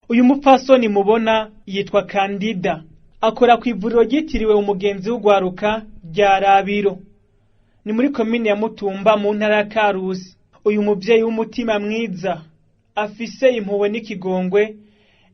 Uyu mupfasoni mubona yitwa Kandida, akora kw'ivuriro ryitiriwe umugenzi w'urwaruka rya Rabiro, ni muri komine ya Mutumba mu ntara ya Karusi. Uyu muvyeyi w'umutima mwiza afise impuhwe n'ikigongwe,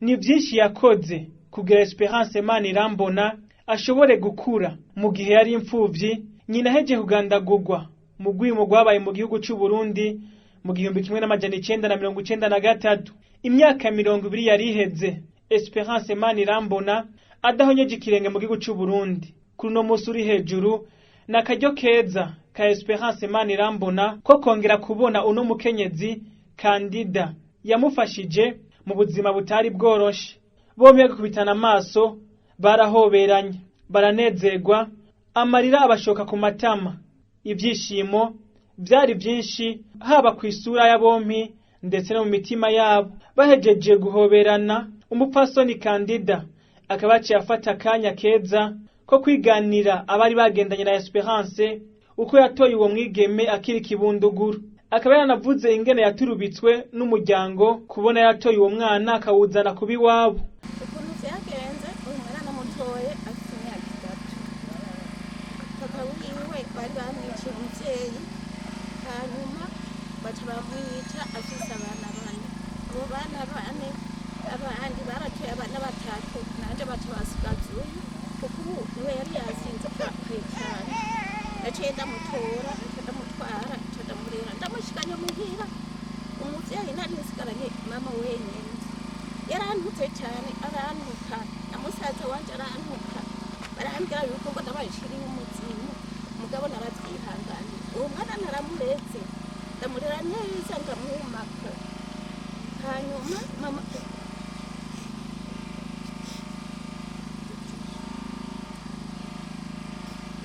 ni vyinshi yakoze kugira Esperance Manirambona ashobore gukura mu gihe yari impfuvyi, nyina ahejeje kugandagurwa mu rwimo rwabaye mu gihugu c'Uburundi mu 1993. Imyaka 20 yari iheze Esperance Manirambona adahonyeje ikirenge mu gihugu c'Uburundi. Kuri uno musi uri hejuru ni akaryo keza ka Esperance Manirambona ko kongera kubona uno mukenyezi Kandida yamufashije mu buzima butari bworoshe. Bompi bagikubitana amaso barahoberanye, baranezerwa, amarira abashoka ku matama. Ivyishimo vyari vyinshi haba kw'isura ya bompi ndetse no mu mitima yabo. Bahejeje guhoberana, umupfasoni Kandida akaba yaciye afata akanya keza ko kwiganira abari bagendanye na Esperance uko yatoye uwo mwigeme akiri ikibunduguru. Akaba yaranavuze ingene yaturubitswe n'umuryango kubona yatoye uwo mwana akawuzana kuba iwabo. Ukuntu vyagenze, uyu mwana namutoye afite imyaka 3. Papa wiwe bari bamwiciye umuvyeyi, hanyuma baca bamwica afise abana bane. Abo bana bane abandi baratoye abana batatu, nanje baca basigaza uyu kuko ubu niwe yari yasinze kare cane. Naciye ndamutora, nca ndamutwara, nca ndamurera, ndamushikanye muhira. Umuvyeyi nari nsigaranye mama wenyene, yarantutse cane, arantuka na musaza wanje arantuka, barambwira yuko ngo ndabashiriye umuzimu, mugabo naravyihanganiye. Uwo mwana naramureze, ndamurera neza, ndamwumako. Hanyuma mama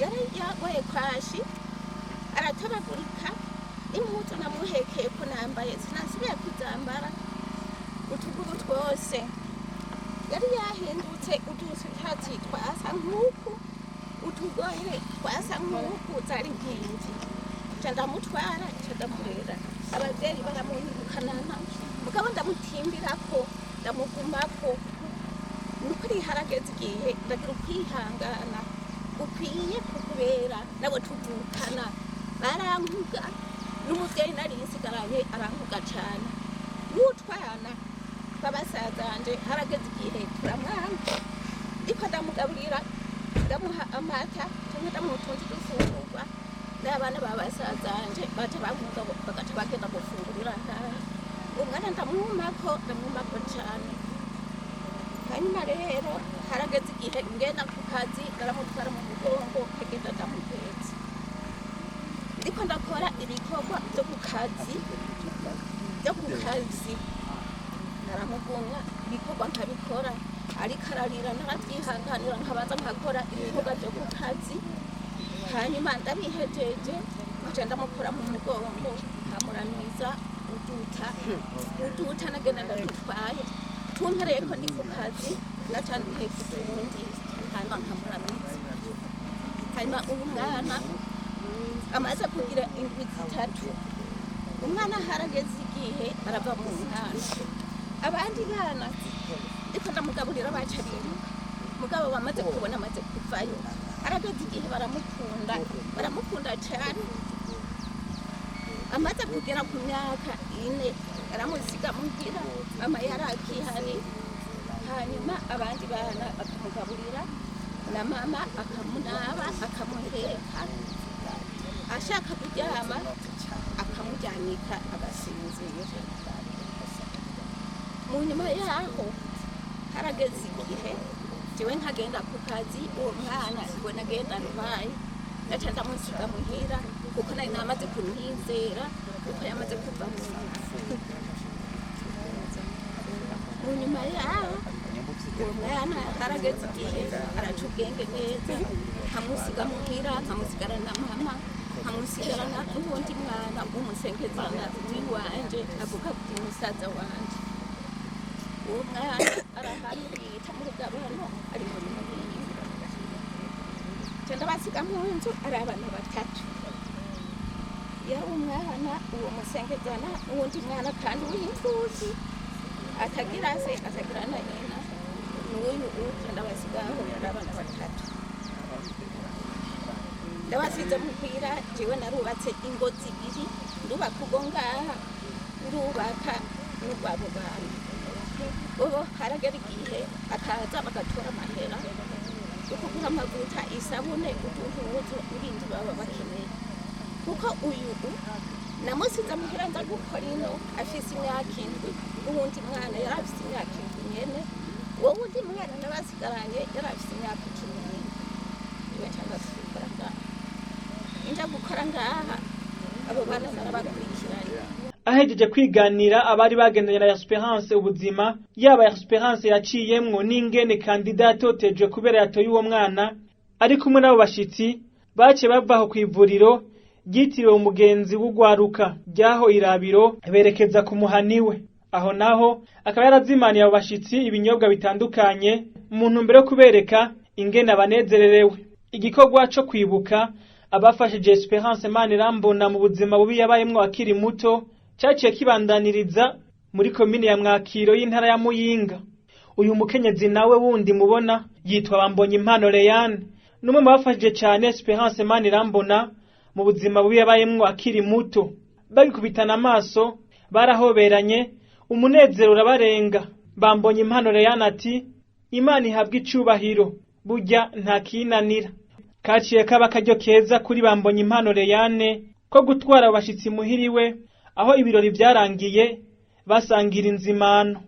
yari yarwaye kwashi, aratabagurika. Impuzu namuhekeye ko nambaye sinasubiye kuzambara, utuguru twose yari yahindutse udusitatsi twasa nk'uku, utugohe twasa nk'uku, zari nkingi. Nca ndamutwara, nca ndamurera, abavyeyi baramunyirukanana, mugabo ndamutimbirako, ndamugumako. Nukuri harageze igihe ndagira ukwihangana ukwiye kukubera nabo tuvukana barankuga, n'umuvyeyi nari nsigaranye arankuga cane. N'utwana tw'abasazanje harageze igihe turamwanga. Ndiko ndamugaburira, ndamuha amata canke ndamuha utundi dufungurwa, n'abana babasazanje baca bankuga, bagaca bagenda gufungurira ngaha. Umwana ndamwumako, ndamwumako cane. Hanyuma rero harageze igihe ngenda ku kazi, ndaramutwara mu mugongo, nkagenda ndamuhetse. Ndiko ndakora ibikorwa vyo ku kazi, vyo ku kazi naramugumya, ibikorwa nkabikora ariko ararira, naravyihanganira, nkabanza nkakora ibikorwa vyo ku kazi. Hanyuma ndabihejeje, nkaca ndamukora mu mugongo, nkamuramiza uduta uduta nagenda ndadutwaye, tumpereyeko ndi ku kazi, naca nteka utundi, hanyuma nkamuramiza. Hanyuma uyu mwana amaze kugira indwi 3, umwana harageze igihe arava mu mwana. Abandi bana ndiko ndamugaburira baca biruka, mugabo bamaze kubona amaze kuvayo, harageze igihe baramukunda, baramukunda cane. Amaze kugera ku myaka 4 aramusiga muhira, mama yari akihari. Hanyuma abandi bana bakamugaburira na mama akamunaba, akamuheka, ashaka kuryama akamuryamika agasinzira. Mu nyuma yaho harageze igihe jewe nkagenda ku kazi, uwo mwana iwe nagenda ntwaye, ngaca ndamusiga muhira kuko nari namaze kumwizera kuko yamaze kuva mu nzu. Mu nyuma yaho uwo mwana harageze igihe araca ubwenge neza, nkamusiga muhira, nkamusigarana na mama, nkamusigarana n'uwundi mwana w'umusengezana w'iwanje avuka kuri musaza wanje. Uwo mwana arahari bita mu rugabano, ari muri muhinga. Nca ndabasiga mu nzu ari abana batatu, yari umwana uwo musengezana n'uwundi mwana kandi w'imfuvyi atagira se atagira N'uyu uca ndabasigaho n'abana batatu ndabasize muhira. Jewe narubatse ingo zibiri, ndubaka ubwo ngaha, ndubaka n'urwabo bana. Ubu haragera igihe bakaza bagatora amahera yo kugura amavuta, isabune, uduhuzu n'ibindi baba bakeneye, kuko uyu namusize muhira nza gukora ino afise imyaka 7, n'uwundi mwana yari afise imyaka 7 nyene. Uwo wundi mwana nabasigaranye yari afise imyaka 14. Niwe nca gukora ngaha, inja gukora ngaha, abo bana narabakurikiranye. Ahejeje kwiganira abari bagendanye na Esperance ubuzima yaba Esperance yaciyemwo n'ingene kandida yatotejwe kubera yatoye uwo mwana, ari kumwe n'abo bashitsi baciye bavaho kw'ivuriro ryitiriwe umugenzi w'ugwaruka ryaho Irabiro, berekeza ku muhaniwe. Aho naho akaba yarazimaniye abo bashitsi ibinyobwa bitandukanye mu ntumbero yo kubereka ingene abanezererewe. Igikorwa co kwibuka abafashije Esperance Manirambona mu buzima bubi yabayemwo akiri muto caciye kibandaniriza muri komine ya Mwakiro y'intara ya Muyinga. Uyu mukenyezi nawe wundi mubona yitwa Bambonye Impano Leyane, n'umwe mu bafashije cane Esperance Manirambona mu buzima bubi yabayemwo akiri muto. Bagikubitana amaso barahoberanye, umunezero urabarenga. Bambonye Impano Leyane ati: "Imana ihabwa icubahiro, burya nta kinanira." Kaciye kaba akaryo keza kuri Bambonye Impano Leyane ko gutwara abo bashitsi muhiriwe, aho ibirori vyarangiye basangira inzimano.